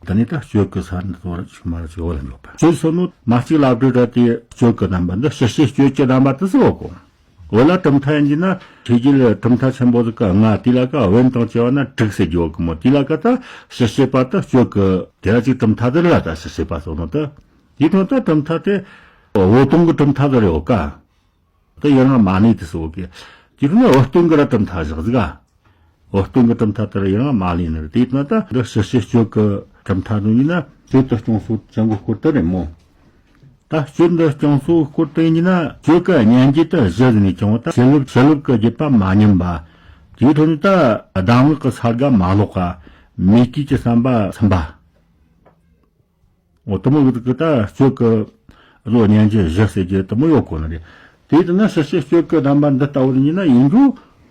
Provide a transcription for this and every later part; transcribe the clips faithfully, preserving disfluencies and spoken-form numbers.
དེ་ནས་ད་སྤྱོད་ཀྱི་ས་ནི་ཐོ་ར་ཅིག་མ་ར་ཅིག་བོ་ལ་འཇོག་པ། སྤྱོད་སོ་ནོ་མ་གཅིག་ལ་བྲོས་ར་དེ་སྤྱོད་ཀྱི་རྣམ་པ་འདི་ཕྱི་བཤད་སྤྱོད་ཀྱི་རྣམ་པ་དུ་སོ་གོ། བོད་ལ་གྲུབ་མཐའ་ཡིན་གྱི་ན་ཆོས་རྒྱལ་གྲུབ་མཐའ་ཆེན་པོ་ཟིག་གི་ལྔ་དེ་ལ་ཀ་བོན་དང་བཅས་པ་ན་དྲུག་ཟེར་རྒྱུ་གི་མོ། དེ་ལ་ཀ་ད་ཕྱི་བཤད་པ་ད་སྤྱོད་ཀྱི་དེ་ར་ཅིག་གྲུབ་མཐའ་དེ་ར་ད་ཕྱི་བཤད་པ་སོ་ནོ་ད། དེ་དོན་ད་གྲུབ་མཐའ་དེ་བོད་དོན་གྱི་གྲུབ་མཐའ་དེ་རེད་བ་ཀ། དེ་ཡང་མ་ནི་དེ་སོ་གི། དེ་དོན་བོད་དོན་གྱི་ར་གྲུབ་མཐའ་བཞག་ཟིག་ག། འོ་སྟོན་གྱི་གྲུབ་མཐའ་ལྟར་ཡང་མ་ལུས་ནི་རེད། དེ་ན་ད་འདི་ཕྱི་བཤད་སྤྱོད་ཀྱི་གྲུབ་མཐའ་ནི་ཡིན་ན་སྤྱོད་དུ་སྐྱོང་སོ་ཅན་གྱི་སྐོར་དུ་རེད་མོ། ད་སྤྱོད་འདི་སྐྱོང་སོ་སྐོར་དུ་ཡིན་ན་སྤྱོད་ཀྱི་སྙན་བརྒྱུད་དུ་གཞི་ཟིན་ནས་བྱུང་བ་ད་བྱིན་རླབས་བྱིན་རླབས་ཀྱི་བརྒྱུད་པ་མ་ཉམས་པ། དེའི་ཐོག་ནས་ད་གདམས་ངག་གི་ས་དགའ་མ་ལོག་པ། མི་སྐྱིད་ཀྱི་བསམ་པ་ཚིམ་པ། འོ་དུ་མོ་གི་ད་སྤྱོད་ཀྱི་བློ་སྙན་བརྒྱུད་བཞི་ཟེར་རྒྱུ་དུ་མོ་ཡོད་གོ་ནི་རེད། དེ་ཡིན་ན་ཕྱི་བཤད་སྤྱོད་ཀྱི་གདམས་པ་འདི་ལྟ་བུ་ཡིན་ན་ཡིན་རྒྱུ་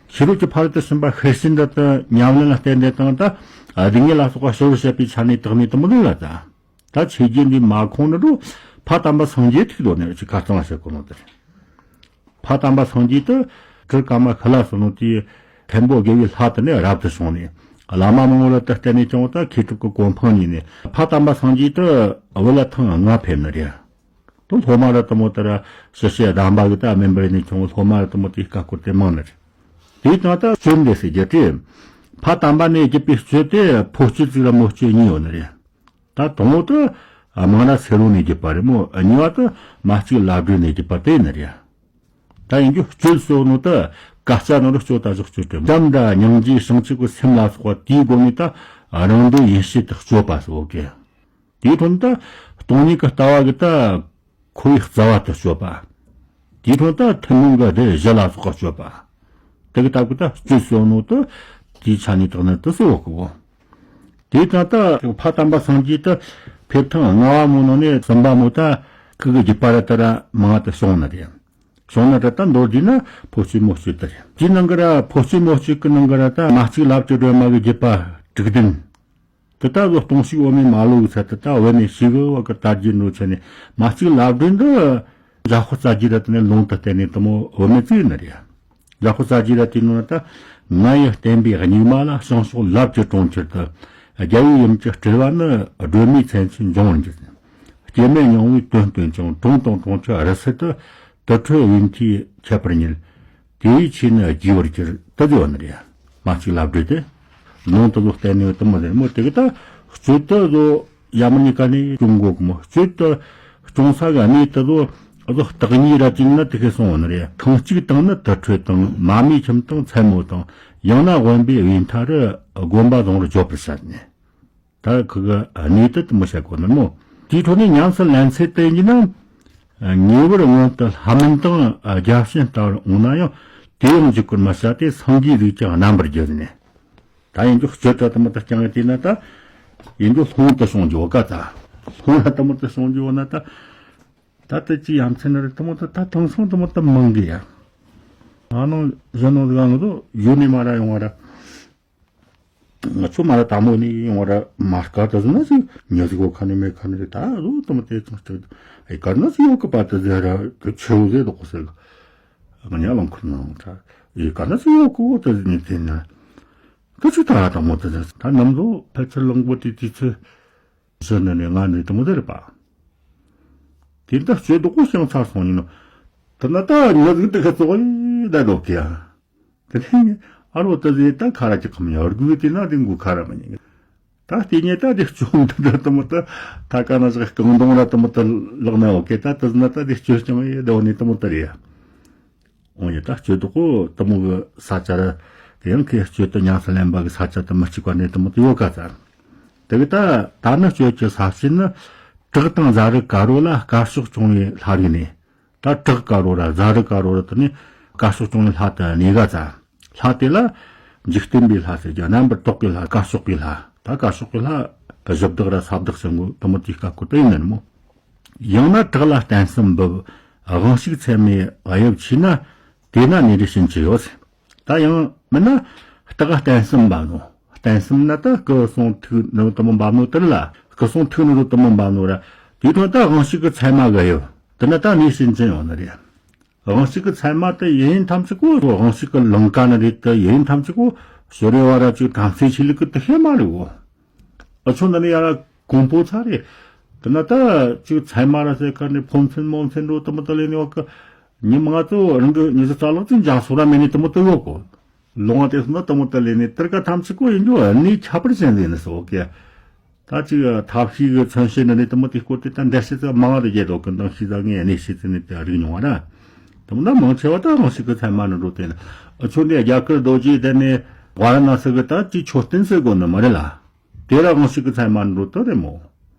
ཤེས་རབ་ཀྱི་ཕ་རོལ་ཏུ་ཕྱིན་པ་ཤེར་ཕྱིན་འདི་དུ་ཉམས་ལེན་ལ་བརྟེན་ཏེ་དང་ད་སྡུག་བསྔལ་ལ་སོགས་པ་ཕྱི་རོལ་བཤད་པའི་ཆ་ནས་དག་ནས་དུ་མོ་ལ་ད་ད་ཆོས་བརྒྱུད་འདི་མ་ཁོང་ནི་རུ་ཕ་དམ་པ་སངས་རྒྱས་ཐུག་དོ་ནས་ཅི་ཁ་རྩང་བཤད་གོ་ནོ་དེ་རེད། ཕ་དམ་པ་སངས་རྒྱས་དུ་གྲུར་ཀ་མ་ཤི་ལ་སོ་ནོ་དེའི་མཁན་པོ་དགེ་བའི་ལྷ་དུ་ནས་རབ་ཏུ་བྱུང་ནས་བླ་མ་མང་བོ་ལ་དུ་བརྟེན་ནས་ཀྱང་ད་མཁས་གྲུབ་ཀྱི་གོ་འཕང་ཉིད་ནས་ཕ་དམ་པ་སངས་རྒྱས་དུ་བོད་ལ་ཐེངས་ལྔ་ཕེབས་ནི་རེད། དུ་སློབ་མ་ར་དུ་མོ་དུ་ར་ཕྱི་བཤད་གདམས་པ་གི་ད་མེ་འབར་ནས་ཀྱང་སློབ་མ་ར་དུ་མོ་དེའི་བཀའ་བསྐུར་དེ་མང་ནི་རེད། དེའི་ནང་ད་སྤྱོད་འདི་ཟེར་རྒྱུ་དེ་ཕ་དམ་པ་ནས་བརྒྱུད་པའི་སྤྱོད་དེ་ཕོ་སྤྱོད་ཅིག་ར་མོ་སྤྱོད་གཉིས་ཡོད་ནི་རེད། ད་དང་པོ་དེ་དམངས་ར་སེ་རོ་ནས་བརྒྱུད་པ་རེད་མོ། གཉིས་པ་དེ་མ་གཅིག་ལ་བགྲོས་ནས་བརྒྱུད་པ་དེ་ནི་རེད། ད་ཡིན་རྒྱུ་སྤྱོད་སོགས་ནོ་དེ་བཀའ་སྩལ་ནོ་རུ་སྤྱོད་ད་བཞག་སྤྱོད་དེ་འཇམ་ད་སྙིང་རྗེ་བྱང་ཆུབ་ཀྱི་སེམས་ལ་སོགས་པ་དེའི་སྒོ་ནས་ད་རང་འདོད་ཡིན་བྱེད་དུ་སྤྱོད་པ་སོགས་གི། དེའི་ཐོག་ནས་ད་སྟོང་ཉིད་ཀྱི་ལྟ་བ་གི་ད་ཁོ་བོའི་རྩ་བ་དུ་སྤྱོད་པ། དེའི་ཐོག་ད་ཐུན་མོང་གི་སྡེ་བཞི་ལ་སོགས་པ་སྤྱོད་པ། དེ་གི་སྟབས་ཀྱིས་ད་སྤྱོད་སོགས་ནོ་དེ་དེའི་ཆ་ནས་དག་ནི་དུ་སོ་གོ། དེའི་སྟེང་ད་ཕ་དམ་པ་སངས་རྒྱས་དེ་ཕེབས་ཐེངས་ལྔ་བ་མོ་ནང་ནས་གསུམ་པ་མོ་ད་ཁུ་གི་རྒྱུད་པ་ར་དེ་ར་མང་དུ་བྱུང་ནི་རེད། བྱུང་ན་ད་ད་མདོར་བསྡུས་ན་ཕོ་སྤྱོད་མོ་སྤྱོད་དེ་རེད། དེའི་ནང་གི་ར་ཕོ་སྤྱོད་མོ་སྤྱོད་ཀྱི་ནང་གི་ར་ད་མ་གཅིག་ལབ་ཀྱི་སྒྲོལ་མ་གི་རྒྱུད་པ་དྲུག་ལྡན། དེ་ལྟ་བུ་སྟོང་ཞིག་འོ་མའི་མ་ལོ་གི་ཚད་དེ་ལྟ་བུ་ནས་ཞིག་གི་བ་གི་དར་རྒྱས་འགྲོ་ཆེ་ནས་མ་གཅིག་ལབ་སྒྲོན་འདི་འཇའ་ཧོ་རྩ་རྒྱུད་ར་དེ་ནས་ལུང་དུ་བསྟན་ནས་དུ་མོ་འོ་མའི་བཙུགས་ནི་རེད། འཇའ་ཧོ་རྩ་རྒྱུད་ར་དེ་ནང་ད་ང་ཡི་བསྟན་པའི་སྙིགས་མ་ལ་བྱང་ཕྱོགས་ལབ་ཀྱི་གྲོང་ཁྱེར་དུ་རྒྱལ་བའི་ཡུམ་གྱི་སྤྲུལ་པ་ནི་སྒྲོན་མེའི་མཚན་ཕྱེད་འབྱུང་བར་འགྱུར། སྐྱེ་མེད་སྙིང་པོའི་དོན་སྟོན་ཅིང་གྲོང་དང་གྲོང་ཁྱེར་རི་སུལ་དུ་དུར་ཁྲོད་འོད་མཐའི་ཁྱད་པར་ཉིད། དེ་ཡི་ཆོས་ནི་རྒྱས་པར་གྱུར་དུ་ཡོད་ནི་རེད། མ་གཅིག་ལབ་སྒྲོན་དེ། ལུང་དུ་ལོ་བསྟན་ནས་དུ་མོ་རེད་མོ། དེ་གི་ད་སྤྱོད་དུ་ལོ་ཡ་མ་ཉི་ཀ་ནས་སྐྱོང་གོ་གི་མོ། སྤྱོད་དུ་སྐྱོང་ས་ག་གནས་དུ་ལོ་ལོ་སྟག་གཉིས་ར་ཅིག་ན་དེ་གི་སོང་བ་ནི་རེད། ཐེངས་གཅིག་དང་ནི་དུར་ཁྲོད་དང་མ་མོའི་ཁྱིམ་དང་མཚན་མོ་དང་ཡང་ན་དབེན་པའི་བས་མཐའ་རུ་དགོན་པ་བཟང་རུ་བརྗོད་པར་བྱ་ནས། ད་ཁུ་གི་གནས་དུ་དུ་མོ་བཤད་གོ་ནི་མོ། དེའི་ཐོག་ནས་ཉམས་སུ་ལེན་ཚེ་དེ་ཡིན་ན། ངེས་པར་སྔོན་དུ་ལྷ་མིན་དང་རྒྱལ་ཆེན་ལྟ་བུར་འོང་ན་ཡང་དེ་ཡང་འཇུག་པར་མི་བྱ་སྟེ་སངས་རྒྱས་རིགས་ཀྱང་རྣམ་པར་བསྒྱུར་ནས། ད་ཡིན་རྒྱུ་སྤྱོད་དུ་དུ་མོ་དུ་བསྐྱངས་དེ་ན་ད། ཡིན་རྒྱུ་ལྷུང་དུ་སོང་རྒྱུ་བ་ཀ་ད། ལྷུང་ལ་དུ་མོ་དུ་སོང་རྒྱུ་བ་ན་ད། ད་དུ་ཅི་ཡ་མཚན་ནི་རེད་དུ་མོ་དུ་ད་དེང་སང་དུ་མོ་དུ་མང་གི་ཡ། ང་ནང་གཞོན་ནུ་ཟིག་ང་ཚོ་ཡུལ་ནས་མ་ར་ཡོང་བ་ར། ང་ཚོ་མ་ར་དམ་པོ་ནས་ཡོང་བ་ར་མ་དཀར་དུ་ཟིན་ན་ཟིག་ཉ་ཟིག་གོ་ཁ་ནས་མེད་ཁ་ནས་ད་རུ་དུ་མོ་དེ་ཙང་ཅིག་ཨེ་དཀར་ན་ཟིག་ཡོད་གི་པ་དུ་ཟེར་ར་དུ་ཆེ་བོ་ཟེར་དུ་གོ་ཟེར་གི། ང་ཉ་ལང་ཁུར་ནང་ད་ཨེ་དཀར་ན་ཟིག་ཡོད་གོ་དུ་ཟིན་ནས་དེ་ན་དུ་ཅིག་ད་ར་དམ་པོ་དུ་ཟིན་ད་ནམ་ཟོ་ཕལ་ཆེར་གླང་པོ་དེ་དུས་ཚོད་ཟིན་ནས་ནས་ང་ནས་དུ་མོ་དེ་རེད་པ། དེ་ད་སྤྱོད་དུ་གོ་ཤང་ཚར་སོང་ཡིན་ནོ། དུ་ན་ད་ཉ་ཟིག་དུ་ཁ་ཙོག་ཡི་ད་དོ་གི་ཡ། དེ་ནས་ཨ་རོ་ད་ཟེ་ད་ཁ་ར་ཅིག་ཁམ་ཡར་དགོས་དེ་ན་དེ་མགོ་ཁ་ར་མ་ཉན། ད་དེ་ཉེ་ད་དེ་བཅོམ་དུ་ད་དུ་མོ་ད་ད་ག་ན་ཟིག་རྐང་གདོང་ར་དུ་མོ་ད་ལག་ན་ཨོ་ཀེ་ད་དུ་ན་ད་དེ་བཅོས་ཀྱང་ཡེ་ད་འོ་ནི་དུ་མོ་ད་རེད། འོ་ཡེ་ད་བཅོས་དུ་གོ་དུ་མོ་གི་ས་ཆ་ར་དེ་ཡང་ཁེ་བཅོས་དུ་ཉམས་སུ་ལེན་པ་གི་ས་ཆ་དུ་མི་གཅིག་པ་ནི་དུ་མོ་ད་ཡོད་ག་ཚ། དེ་གི་ད་ད་ནི་བཅོས་ཀྱི་ས་ཕྱིན་ནི་བྲག་དང་རྫ་རི་དཀར་པོ་ལ་དཀར་ཕྱོགས་སྐྱོང་བའི་ལྷ་རིགས་ནས། ད་བྲག་དཀར་པོ་ར་རྫ་རི་དཀར་པོ་ར་དེ་ནི་དཀར་ཕྱོགས་སྐྱོང་བའི་ལྷ་དེ་གནས་ག་ཙ། ལྷ་དེ་ལ་འཇིག་རྟེན་པའི་ལྷ་ཟེར་རྒྱུ་རྣམ་པར་དག་པའི་ལྷ་དཀར་ཕྱོགས་པའི་ལྷ་ད་དཀར་ཕྱོགས་པའི་ལྷ་གཞི་བདག་ར་ས་བདག་ཟེར་མགོ་དུ་མོ་དེའི་བཀའ་བསྐུར་དུ་ཡིན་ནི་མོ། ཡང་ན་བྲག་ལ་བརྟན་གསུམ་འབུབ། དབང་ཕྱུག་མཚན་མའི་དབྱིབས་མཆིས་ན། དེ་ན་ནད་རིགས་ཕྱིན་ཅི་ཡོད། ད་ཡང་མིན་ན་སྟག་བརྟན་གསུམ་འབབ་ནོ། བརྟན་གསུམ་ན་ད་སྐུ་གསུང་ཐུགས་ནི་དུ་མོ་འབབ་ནོ་དེར་ལ་སྐུ་གསུང་ཐུགས་ནི་དུ་མོ་འབབ་ནོ་ར། དེའི་ཐོག་ད་དབང་ཕྱུག་གི་མཚན་མ་གི་ཡོད་དེ་ན་ད་ནས་ཕྱིན་ཅི་ཡོད་ནི་རེད། དབང་ཕྱུག་གི་མཚན་མ་དེ་ཡིན་ཐམས་ཅད་གོ་དབང་ཕྱུག་གི་ལང་ཀ་ནི་རེད་དེ་ཡིན་ཐམས་ཅད་གོ་ཞོ་རེ་བ་ར་ཅིག་དྲང་སེ་ཆི་ལུག་གི་དེ་ཤེས་མ་རེད་གོ། ཨ་ཆོ་ན་ནི་ཡ་ར་ གོང་པོ་ཚ་རེད། དེ་ན་ད་ཅིག་ཚད་མ་ར་ཟེར་ཁ་ནས་ཕོ་མཚན་མོ་མཚན་འགྲོ་དུ་མོ་དུ་ལེན་ཡོད་གི། ཉི་མ་ང་ཚོ་རང་གི་ཉི་ཤུ་རྩ་ལག་ཅིག་འཇང་སུ་ར་མེད་ནས་དུ་མོ་དུ་ཡོད་གོ། ལོང་བ་དེ་སོང་ན་དུ་མོ་དུ་ལེན་ནས་དེར་ཀ་ཐམས་ཅད་ཀོ་ཡིན་རྒྱུ་གནས་ཁྱད་པར་ཅན་ཟིན་ནས་སོ་གི། ད་ཅིག་ཐབས་ཤེས་གི་མཚོན་བྱེད་ནི་ནི་དུ་མོ་དེ་སྐོར་དེ་ད་འདྲ་བྱེད་ཚེ་མང་བ་དུ་རྒྱལ་དོ་གི་འདང་ཤེས་ཚ་ངས་གནས་བྱེད་ཚེ་ནི་དེ་རིག་མྱོང་བ་ར། དུ་མོ་ན་མང་ཆེ་བ་ད་རང་ཤུགས་གི་ཚད་མ་ནི་འགྲོ་དེ་ནི་ཨ་ཆོ་འདི་རྒྱ་གར་རྡོ་རྗེ་དེ་ནི་བ་ར་ན་སི་གི་ད་ཅིག་མཆོད་རྟེན་ཟེར་དགོ་ནི་མ་རེད་ལ། དེ་ར་དབང་ཕྱུག་གི་ཚད་མ་འགྲོ་དོ་རེད་མོ།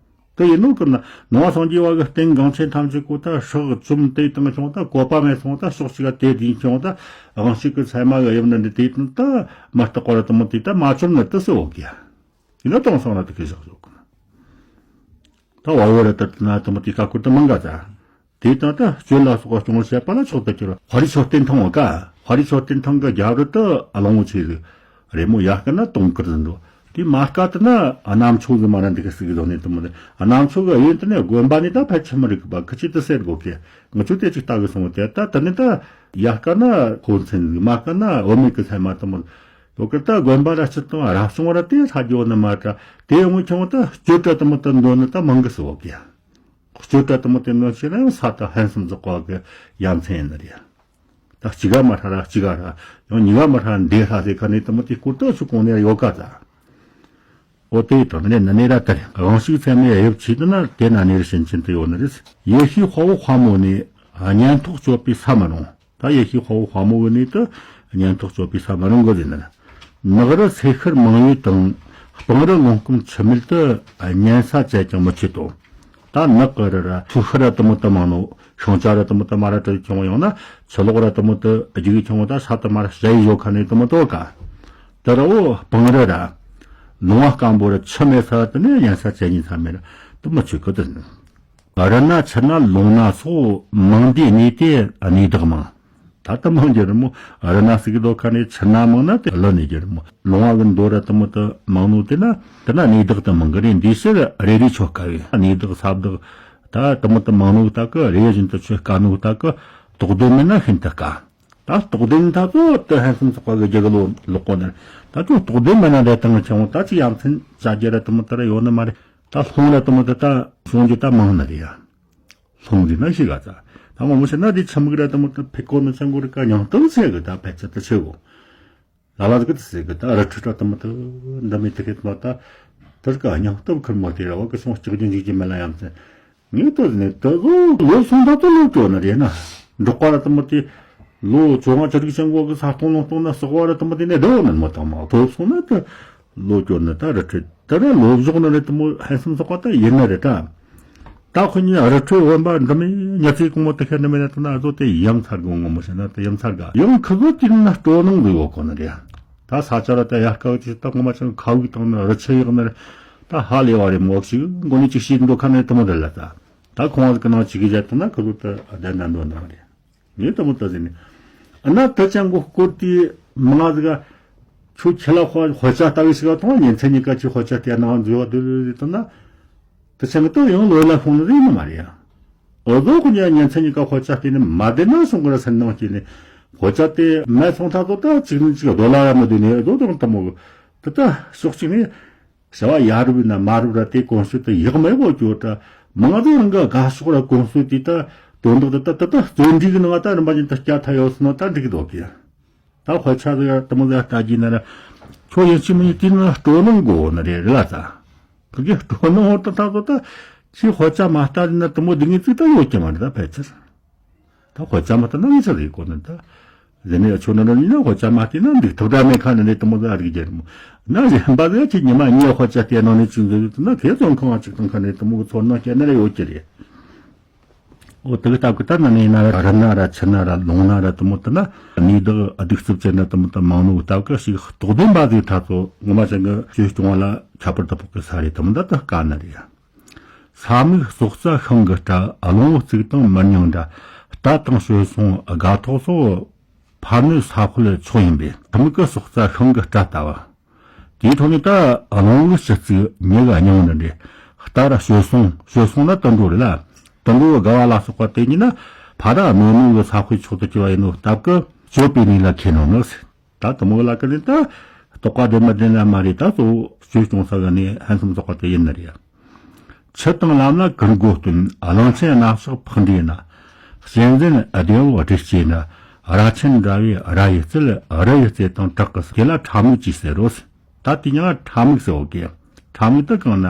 དེ་ཡིན་ནོ་ཀུན་ན་ནང་སངས་རྒྱས་བ་གི་རྟེན་འགངས་ཆེན་ཐམས་ཅད་ཀོ་ད་སྲོག་བཅོམ་དེ་དང་བྱུང་ད་བཀོད་པ་མེད་སོང་ད་ཕྱོགས་གཅིག་ག་དེ་དེ་བྱུང་ད་དབང་ཕྱུག་གི་ཚད་མ་གི་དབྱིབས་ནི་འདི་དེ་དང་ད་མ་རྟག་པ་ར་དུ་མོ་དེ་ད་མ་བཅོམ་ནི་དུ་སུ་འོ་གི་ཡིན་ན་དོང་སང་ན་དུ་གི་བཞག་ཡོད་ཀུན། ད་བ་བོ་ར་ད་དུ་ན་དུ་མོ་དེ་ཀ་ཀུར་དུ་མང་ག་ད། དེ་དང་ད་སྤྱོད་ལ་སོགས་པ་སྐྱོང་བར་བྱེད་པ་ལ་མཆོག་ཏུ་གྱུར། དཔའ་རིས་མཆོད་རྟེན་ཐང་བ་ཀ། དཔའ་རིས་མཆོད་རྟེན་ཐང་གི་རྒྱབ་རུ་དུ་ཨ་ལོང་བོ་ཆེ་ཟིག་རེ་མོ་ཡར་དཀར་ན་དུང་དཀར་ཟིན་འགྲོ། དེ་མར་དཀར་དུ་ན་གནམ་མཆོག་ཟིག་མ་ར་འདི་གི་ཟིག་གི་ཟོ་ནས་དུ་མོ་ནི་གནམ་མཆོག་གི་གཡོན་དུ་ནས་དགོན་པ་ནི་ད་ཕལ་ཆེར་མི་རིག་གི་པ་ཁི་ཆི་དུ་སེར་དགོ་གི། ང་ཆུ་དེ་ཅིག་ལྟ་གི་སོང་དེ་ད་དུ་ནི་ད་ཡར་དཀར་ན་ཧོ་མཚན་ཟིག་མར་དཀར་ན་འོ་མེད་གི་ཚད་མ་དུ་མོ། ཡོ་གི་ད་དགོན་པ་ར་སྤྱི་དང་རབ་བྱུང་བ་ར་དེ་ས་རྒྱོ་ནི་མ་ད་དེ་ཡོང་ཆུང་ད་སྤྱོད་གྲ་དུ་མོ་ད་འདོན་ནི་ད་མང་གི་སོ་གི། སྤྱོད་གྲ་དུ་མོ་དེ་ནོ་ཆེ་ན་ཡང་ས་དང་ཧན་སུམ་རྫོགས་པ་གི་ཡ་མཚན་ཡིན་ནི་རེད། ད་གཅིག་ག་མ་ཧྲ་ར་གཅིག་ག་ཧྲ་ཡང་གཉིས་ག་མ་ཧྲ་འདི་ཧྲ་ཟེར་ཁ་ནས་དུ་མོ་དེ་སྐོར་དུ་ཆུ་གོང་ནས་ཡོད་ག་ད། འོ་དེ་དང་ནས་ན་ནས་ར་དར་དབང་ཕྱུག་ཚད་མའི་དབྱིབས་ཆེ་དུ་ན་དེ་ན་ནས་ར་ཕྱིན་ཆེན་དུ་ཡོད་ནི་རེད། ཡེ་ཤེས་དཔའ་བོ་དཔའ་མོ་ནས་གཉན་ཐོག་གཅོད་པའི་ས་མ་རུང་། ད་ཡེ་ཤེས་དཔའ་བོ་དཔའ་མོ་གི་ནི་དུ་གཉན་ཐོག་གཅོད་པའི་ས་མ་རུང་གི་ཟེར་ན། ནགས་རི་སེ་ཤར་མང་ཡུལ་དང་སྤང་རི་ལུང་སྐམ་ཆུ་མིད་དུ་གཉན་ས་བཅད་ཀྱང་མི་ཆེ་དོ། ད་ནགས་ཀྱི་རི་ར་ཆུ་ཤུར་ར་དུ་མོ་དུ་མང་ནོ། ཤིང་ཆ་ར་དུ་མོ་དུ་མ་ར་དྲིལ་ཆུང་ཡང་ན་ཆུ་ལོག་ར་དུ་མོ་དུ་རྒྱུག་ཆུང་ད་ས་དུ་མ་ར་ཞ་ཡི་ཡོད་ཁ་ནས་དུ་མོ་དོ་ཀ། དུ་ར་འོ་སྤང་རི་ར་ལུང་བ་སྐམ་པོ་ར་ཆུ་མེད་ས་དུ་ནས་གཉན་ས་བཅད་ཉིན་ས་མེད་ར་དུ་མོ་ཆུ་ཀི་དུ་ནི། རི་ན་ཆུ་ན་ལུང་ན་སོགས་མང་དུས་གནས་ཏེ་གནས་བདག་མང་། ད་ལྟ་མང་རྒྱུ་རི་མོ་རི་ན་ཟིག་གི་ལོ་ཁ་ནས་ཆུ་ན་མང་ན་དེ་ལོ་ནས་རྒྱུ་རི་མོ་ལུང་བ་གི་མདོ་ར་དུ་མོ་དུ་མང་ནོ་དེ་ན་དེ་ན་གནས་བདག་དུ་མང་གི་རེད། འདི་ཕྱིར་རེ་རེ་ཆོ་དཀའ་བས་གནས་བདག་ས་བདག་ད་དུ་མོ་དུ་མང་ནོ་ད་གི་རེ་བཞིན་དུ་ཆོས་དཀའ་ནོ་ད་གི་རྟོགས་ལྡན་མིན་ན་ཤིན་ཏུ་དཀའ། ད་རྟོགས་ལྡན་ད་ཚོ་དུ་ཧན་སུམ་ཚོགས་པ་གི་རྒྱུ་གི་ལོ་ལོག་གོ་ནི་ད་ཚོ་རྟོགས་ལྡན་མིན་ན་རེ་དང་ཆང་ད་ཅི་ཡ་མཚན་བྱ་རྒྱུ་ར་དུ་མོ་དུ་ར་ཡོད་ནི་མ་རེད། ད་ལྷུང་ར་དུ་མོ་དུ་ད་སོང་རྒྱུ་ད་མང་ནི་རེད་ཡ། ལྷུང་རེད་ན་ཤི་ག་ཚ། ད་ངོ་མོ་ཤི་ན་དེ་ཆི་མིག་ར་དུ་མོ་དུ་ཕི་ཀོ་ནི་ཆང་གོ་རི་ཀ་ཉང་སྟོབས་ཆེ་གི་ད་ཕལ་ཆེར་དུ་ཆེ་གོ། ལ་ལ་གི་དུ་སེ་གི་ད་རི་ཁྲི་ར་དུ་མོ་དུ་འདི་མི་དུ་ཁེ་དུ་མོ་ད་དུ་རི་ཀ་ཉང་སྟོབས་ཁུར་མོ་དེ་ར་བ་གི་སོང་ལྕགས་རྒྱུ་འཇིག་རྒྱུ་མེད་ལ་ཡ་མཚན། ངས་ལྟོས་ནས་དུ་ལོ་ལོ་སོང་ད་དུ་ལོ་གྱོ་ནི་རེད་ན། འབྲོག་པ་ར་དུ་མོ་དེ་ལོ་བཅོ་ལྔ་ཅི་རིགས་ཆང་གོ་གི་ས་སྟོང་ལོང་སྟོང་ན་ཟོག་པ་ར་དུ་མོ་དེ་ནས་བདེ་བོ་མིན་མོ་དང་མ་ཐོབ་སོང་ན་དུ་ལོ་གྱོ་ནི་ད་རི་ཁྲི་དུ་ར་ལོ་བཞོག་ནི་རེད་དུ་མོ་ཧན་སུམ་ཟོག་པ་ད་ཡིན་ནི་རེད་ད། ད་ཁོ་གཉིས་རི་ཁྲོད་དབེན་པ་འདི་མི་ཉ་ཚིག་གོང་མོ་དུ་ཁེ་འདི་མི་ན་དུ་ན་བཟོ་དེ་ཡ་མཚར་གི་ངོ་མོ་ཤེ་ན་དུ་ཡ་མཚར་ག་ཡང་ཁི་བཟོ་དེ་ན་སྤྲོ་སྣང་གི་ཡོད་གོ་ནི་རེད། ད་ས་ཆ་ར་ད་ཡར་དཀའ་ཅིག་ད་ངོ་མ་ཅང་ཁ་བུག་དང་ན་རི་ཆུ་ཡག་ནི་རེད། ད་ཧ་ལས་བ་རེད་མོ་ཞིག་མགོ་ནས་ཅིག་ཤེས་འདུག་ཁ་ནས་དུ་མོ་རེད་ལ་ད། ད་ཁོང་གི་ནང་ཅིག་གི་རྒྱ་དུ་ན་ཁི་བཟོ་ད་བསྡད་ན་འདོད་ནང་རེད། ངས་དུ་མོ་ད་ཟིན་ནི། ཨ་ན་དུ་ཅང་གོ་སྐོར་དེ་མང་ཟིག་ཁྱོད་ཁྱེད་ལ་དཔའ་དཔའ་ཆ་ལྟ་བུ་ཞིག་ག་མཐོང་ཉིན་མཚན་གཉིས་ཀ་ཅིག་དཔའ་ཆ་དེ་ནང་འཛུལ་བ་དུ་རེད་དུ་ན། དུ་ཆེན་གི་དུ་ཡང་ལོ་ལ་ཤོང་ནི་རེད་ནི་མ་རེད་ཡ། འོ་ཟོ་ཁོ་ཉ་ཉན་ཚན་གཉིས་ཀ་ཁོ་ཅག་དེ་ནི་མ་བདེ་ན་སོང་གི་ར་སེམས་ནང་སྐྱེས་ནས་ཁོ་ཅག་དེ་མེད་སོང་ཐག་ཏུ་ད་གཅིག་ནི་གཅིག་རྡོ་ལ་ར་མི་བདེ་ནས་རྡོ་དང་དུ་མོ་གི་དུ་ད་ཕྱོགས་གཅིག་ནས་བྱ་བ་ཡ་རུ་བི་ན་མ་རུ་ར་དེ་གོང་སུ་དུ་ཡག་མེད་པོ་སྐྱོ་ད་མང་ཚོ་རང་གི་དགའ་ཕྱོགས་ར་གོང་སུ་དེ་ད་དོན་དག་དུ་ད་དུ་ད་བརྩོན་འགྲུས་གི་ནང་ད་རིམ་པ་ཅན་དུ་སྐྱ་ཐ་ཡོད་སོང་ན་ད་འགྲིག་གི་འདུག་གི། ད་དཔེ་ཆ་ཟིག་དུ་མོ་ཟིག་ལྟ་རྒྱུ་ན་ར། ཁྱོད་ཡིན་གཅིག་མིན་གཅིག་དེ་ནི་སྤྲོ་སྣང་དགོས་ནི་རེད་རེད་ལ་ཙ། ཁི་གེ་སྤྲོ་སྣང་འོ་ད་ད་ཚོ་ད། ཁྱི་དཔེ་ཆ་མ་ལྟ་ན་དུ་མོ་སྡུག་བསྔལ་ཙིག་ད་ཡོད་ཀྱི་མ་རེད་ད་ཕལ་ཆེར། ད་དཔེ་ཆ་མ་ལྟ་ན་ངི་ཆ་རེད་གོ་ནི་ད། ཟེར་ནས་ཁྱོད་ནི་ར་ཡིན་ན་དཔེ་ཆ་མ་བལྟས་ན་འདུག་ཐུབ་ད་མེད་ཁ་ནི་རེད་དུ་མོ་ཟིག་རིག་རྒྱུ་རེད་མོ། ན་གཞན་པ་ཟིག་ཁྱི་ཉི་མ་གཉིས་དཔེ་ཆ་བལྟས་ནང་ནས་ཅིག་འཛུལ་དུ་ན་ཁེ་བཙོན་ཁང་ཅིག་དང་ཁ་ནས་དུ་མོ་གི་ཚོར་སྣང་སྐྱེ་ནི་རེ་ཡོད་ཀྱི་རེད། འོ་དེ་གི་སྟབས་ཀྱིས་ད་ན་ནས་ན་ར་རི་ན་ར་ཆུ་ན་ར་ལུང་ན་ར་དུ་མོ་དུ་ན་གནས་བདག་གདུག་རྩུབ་ཅན་ན་དུ་མོ་དུ་མང་ནོ་སྟབས་ཀྱིས་ཞིག་རྟོགས་ལྡན་པ་ཟིག་ཐ་ཚོ་ངོ་མ་ཅན་གྱི་ཆོས་སྐྱོང་བ་ལ་ཁྱད་པར་དུ་འཕགས་ཀྱི་ས་རེད་དུ་མོ་ད་ད་དཀའ་ནི་རེད། ས་མིག་སྲོག་རྩ་ཤིང་གི་སྐྲ་ལོང་བུ་གཙུག་དང་མི་རྙིང་འདྲ། རྟ་དང་བྱོལ་སོང་སྒ་ཐོག་སོགས་ཕ་ནུ་ས་འཁོལ་མཆོག་ཡིན་པས་ཐུ་མིག་གི་སྲོག་རྩ་ཤིང་གི་སྐྲ་ལྟ་བུ། དེའི་ཐོག་ནས་ད་གླང་བོའི་སྤྱི་གཙུག་མྱི་གི་སྙིང་ནི་འདྲེ། རྟ་ར་བྱོལ་སོང་། བྱོལ་སོང་ན་དུད་འགྲོ་རེད་ལ། དུད་འགྲོ་གི་དགའ་བ་ལ་སོགས་པ་དེ་ཉིད་ན་ཕ་ར་གནོད་ནོ་གི་ས་དཔེ་མཆོག་ཏུ་གྱུར་བ་ཡིན་ནོ་སྟབས་ཀྱིས་སྤྱོད་པའི་གནས་ལ་མཁས་ནོ་ནི། ད་དུ་མོ་ལ་ཀི་ནི་ད་རྟོགས་པ་ལྡན་མ་ལྡན་ལ་མ་རེད་ད་གཙོ་བོ་སྤྱོད་སྐྱོང་ས་གི་གནས་ཕུན་སུམ་ཚོགས་པ་དེ་ཡིན་ནི་རེད། ཆུ་དང་ལམ་ལ་ཀུར་དགོས་བསྟུན། གླང་ཆེན་སྣ་ཕྱག་ཕག་འདྲེ་ན། གཅན་གཟན་སྡེ་པོ་སྦྲུལ་སྐྱེས་ན། རྭ་ཆེན་འདྲ་བའི་རྭ་ཡི་རྩེ། རྭ་ཡི་རྩེ་དང་བྲག་གི་དེ་ལ་ཁྲ་མིག་ཅེས་ཟེར་རོ། ད་དེ་ཉིད་ཁྲ་མིག་ཟེར་བ་གི། ཁྲ་མིག་དེ་གང་ན།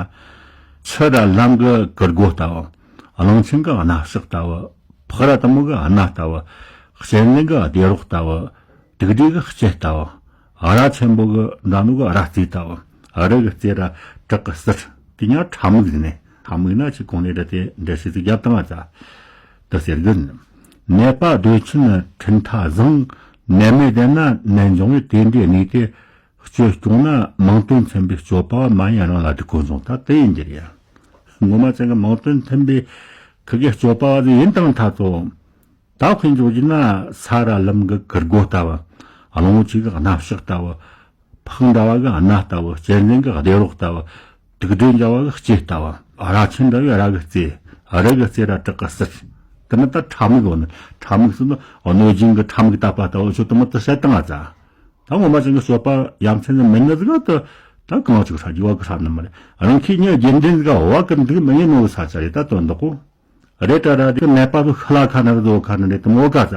ཆུ་ར་ལམ་གི་ཀུར་དགོས་ལྟ་བུ། གླང་ཆེན་གི་སྣ་ཕྱག་ལྟ་བུ། ཕག་ར་དེ་མོ་གི་སྣ་ལྟ་བུ། གཅན་གཟན་གི་སྡེ་རོགས་ལྟ་བུ། དུག་སྦྲུལ་གི་ལྕེ་ལྟ་བུ། རྭ་ཆེན་པོ་གི་འདྲ་ནོ་གི་རྭ་རྩེ་ལྟ་བུ། རྭ་གི་རྩེ་ར་བྲག་གི་ཟུར། དེ་ཉིད་ཁྲ་མིག་ཟེར་ནས། ཁྲ་མིག་ན་ཆི་གོང་ནས་ར་དེ་འདྲ་ཞིག་ཏུ་རྒྱབ་བཏང་བ་ཙ། དེ་ཟེར་གི། ནད་པ་སྡོད་ཆེན་འཕྲུལ་མཐའ་བཟང་། ནད་མེད་བསྡད་ན་ནད་འབྱུང་བས། དེ་འདྲའི་གནས་དེ། སྤྱོད་སྐྱོང་ན། མིང་དོན་མཐུན་པའི་སྤྱོད་པ་བ་མ་ཡིན་རང་ལ་སྡིག་པོ་འབྱུང་། ད་དེ་ཡིན་གྱི་རེད། ངོ་མ་ཅན་གྱི་མིང་དོན་མཐུན་པའི་ཁུ་གེ་སྤྱོད་པ་བ་ཟིག་ཡིན་དང་ཐ་ཚོ། ད་དཔེ་འཇོག་རྒྱུ་ན་ས་ར་ལམ་གི་ཀུར་དགོས་ལྟ་བུ། གླང་པོ་ཆེ་གི་སྣ་ཕྱག་ལྟ་བུ། ཕག་འདྲ་བ་གི་སྣ་ལྟ་བུ། གཅན་གཟན་གི་སྡེ་རོགས་ལྟ་བུ། དུག་སྦྲུལ་འདྲ་བ་གི་ལྕེ་ལྟ་བུ། རྭ་ཆེན་འདྲ་བའི་རྭ་གི་རྩེ། རྭ་གི་རྩེ་ར་བྲག་གི་ཟུར། དེ་ནི་ད་ཁྲ་མིག་ཡོད་ནི། ཁྲ་མིག་ཟེར་ནི་གནོད་སྦྱིན་གི་ཁྲ་མིག་བཏབ་པ་ལྟ་བུ་ཆོ་དེ་མོ་དེ་བཤད་བཏང་ང་ཙ། ད་ངོ་མ་ཅན་གྱི་སྤྱོད་པ་ཡ་མཚན་ནི་མིན་ནི་ཟིག་ད། ད་གང་ཅིག་ཧྲ་རྒྱུ་བ་གི་ཧྲ་ནི་མ་རེད། རང་ཁྱེད་ཉིད་རྒྱུན་ལྡན་ཟིག་བ་གི་འདུག་མི་ཉན་ནོ་ས་ཆ་རེད། ད་དོན་དག་གོ་རེད། ད་ར་དེ་ནད་པ་ཚོ་ཤི་ལ་ཁ་ན་ར་ཟོ་ཁ་ན་རེད། དེ་མོ་ག་ས་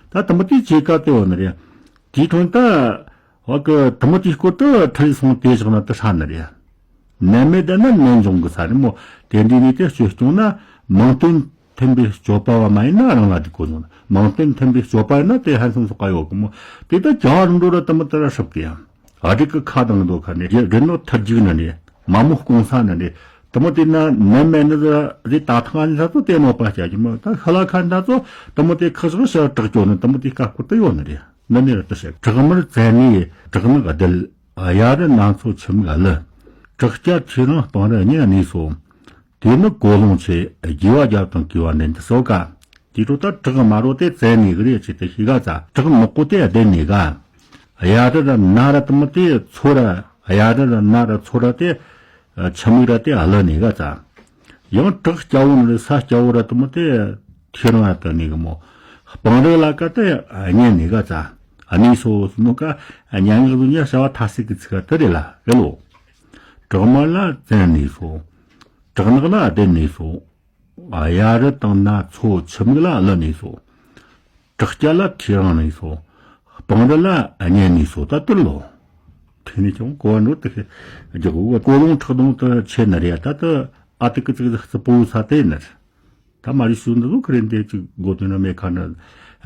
ད་དེ་མོ་དེ་ཆེ་ཀ་དེ་ཡོད་ནི་རེད། དེའི་དོན་ད་བ་གི་དེ་མོ་དེའི་སྐོར་དུ་ཁྲིད་སོང་དེ་བཞག་ན་དེ་ཧྲ་ནི་རེད། ནད་མེད་བསྡད་ན་ནད་འབྱུང་གི་ས་རེད་མོ། དེ་འདྲའི་ནས་དེ་སྤྱོད་སྐྱོང་ན་མིང་དོན་མཐུན་པའི་སྤྱོད་པ་བ་མ་ཡིན་ན་རང་ལ་སྡིག་པོ་འབྱུང་། མིང་དོན་མཐུན་པའི་སྤྱོད་པ་ཡིན་ན་དེ་ཧན་སོང་སོགས་ག་ཡོད་གི་མོ། དེ་ད་བྱ་བ་རིམ་གྲོ་ར་དེ་མོ་དེ་ར་སྲིབ་གི་ཡ། ཨ་རིག་གི་ཁ་དང་དོ་ཁ་ནས་རྒྱུ་རྒྱུ་ནོ་ཐར་རྒྱུག་ནི་ནས་མ་མོ་སྐོང་ས་ནི་ནས་དེ་མོ་དེ་ན་ནད་མེད་ནི་རེད། ད་ཐང་ཨ་ནི་ས་ཚོ་དེ་ནོ་པ་བྱ་རྒྱུ་མོ། ད་ཤ་ལ་ཁ་ནི་ད་ཚོ་དེ་མོ་དེ་ཁག་ཟག་ཤ་དྲག་སྐྱོ་ནི་དེ་མོ་དེ་དཀའ་སྐོར་དུ་ཡོད་ནི་རེད། འདི་ནས་ར་དུ་བཤད། བྲག་དམར་བཙན་ནས་བྲག་ནག་བརྡལ། གཡའ་རི་སྣ་ཚོགས་ཆུ་མིག་བླུ། བྲག་སྐྱ་ཁྲི་རིང་སྤང་རི་གཉན་གནས་སོ། དེ་ནི་ཀོ་ལོང་ཆེ། རྒྱས་པ་རྒྱབ་དང་གུས་པ་འདྲེན་དུ་གསོལ་ཀ། དེ་འཕྲོ་ད་བྲག་དམར་རོ་དེ་བཙན་ནས་གི་རེད་ཅེས་དེ་ཤེས་ག་ཙ། བྲག་ནག་པོ་དེ་བརྡལ་ནས་ག། གཡའ་རི་ར་སྣ་ར་དེ་མོ་དེ་མཚོ་ར། གཡའ་རི་ར་སྣ་ར་མཚོ་ར་དེ་ཆུ་མིག་ར་དེ་བླུ་ནས་ག་ཙ། ཡང་བྲག་སྐྱ་བོ་ནི་རེད། ས་སྐྱ་བོ་ར་དེ་མོ་དེ་ཁྱེད་རང་ཡ་དུ་ནས་གི་མོ། སྤང་རི་ལ་ཀ་དེ་གཉན་ནས་ག་ཙ། གནས་སོ་ཟེར་ནོ་ཀ་སྙན་ངག་ཟུ་ཉ་བྱ་བ་ཐ་སིག་གི་ཚིག་ག་དེ་རེད་ལ་རེད་ལོ། བྲག་དམར་ལ་བཙན་གནས་སོ། བྲག་ནག་ལ་བརྡལ་ནས་སོ། གཡའ་རི་དང་སྣ་ཚོ་ཆུ་མིག་ལ་བླུ་ནས་སོ། བྲག་སྐྱ་ལ་ཁྲི་རིང་ནས་སོ། སྤང་རི་ལ་གཉན་ནས་སོ། ད་དེར་ལོ། དེ་ནས་ཀྱང་གོ་བ་འགྲོ་དེ་ཤེས་རྒྱག་གོ། ཀོ་ལོང་བྲག་གདོང་དུ་ཆེ་ནི་རེད། ད་དེ་ཨ་ཏི་ཀི་ཙིག་ཙིག་རྩི་པོ་ས་དེ་ནི་རེད། ད་མ་རི་ཤུ་འདི་ཚོ་ཁི་རེ་འདེབས་ཅིག་དགོས་དོན་ནི་མེད་ཁ་ནི།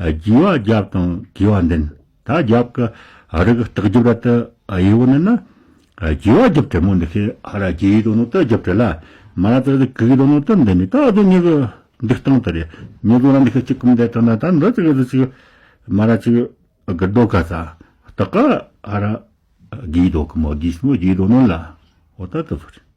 རྒྱས་པ་རྒྱབ་དང་གུས་པ་འདྲེན། ད་རྒྱབ་ཀྱི་རི་གི་ལྟག་རྒྱབ་ར་དུ་ཡི་བོ་ནི་ན། རྒྱས་པ་རྒྱབ་བྲལ་མོ་འདི་ཤེས་ཧ་ར་རྒྱས་ཡི་དོ་ནོ་དུ་རྒྱབ་བྲལ་ལ། མ་ར་དུ་རི་གི་གུས་ཡི་དོ་ནོ་དུ་འདི་ནི་ད་དུ་ཉི་གི་འདི་སྟངས་དུ་རེད། ཉི་གུ་ར་འདི་ཤེས་ཅིག་གུམ་བསྡད་དང་ན་ད་འདི་ཅིག་གི་ཅིག་མ་ར་ཅིག་དགུ་རྡོ་ཁ་ས་སྟག་ག་ཧ་ར་རྒྱས་ཡི་དོ་གི་མོ། རྒྱས་སི་མོ་རྒྱས་ཡི་དོ་ནོ་ལ་འོ་ད་དུ་ཚོ་རེད།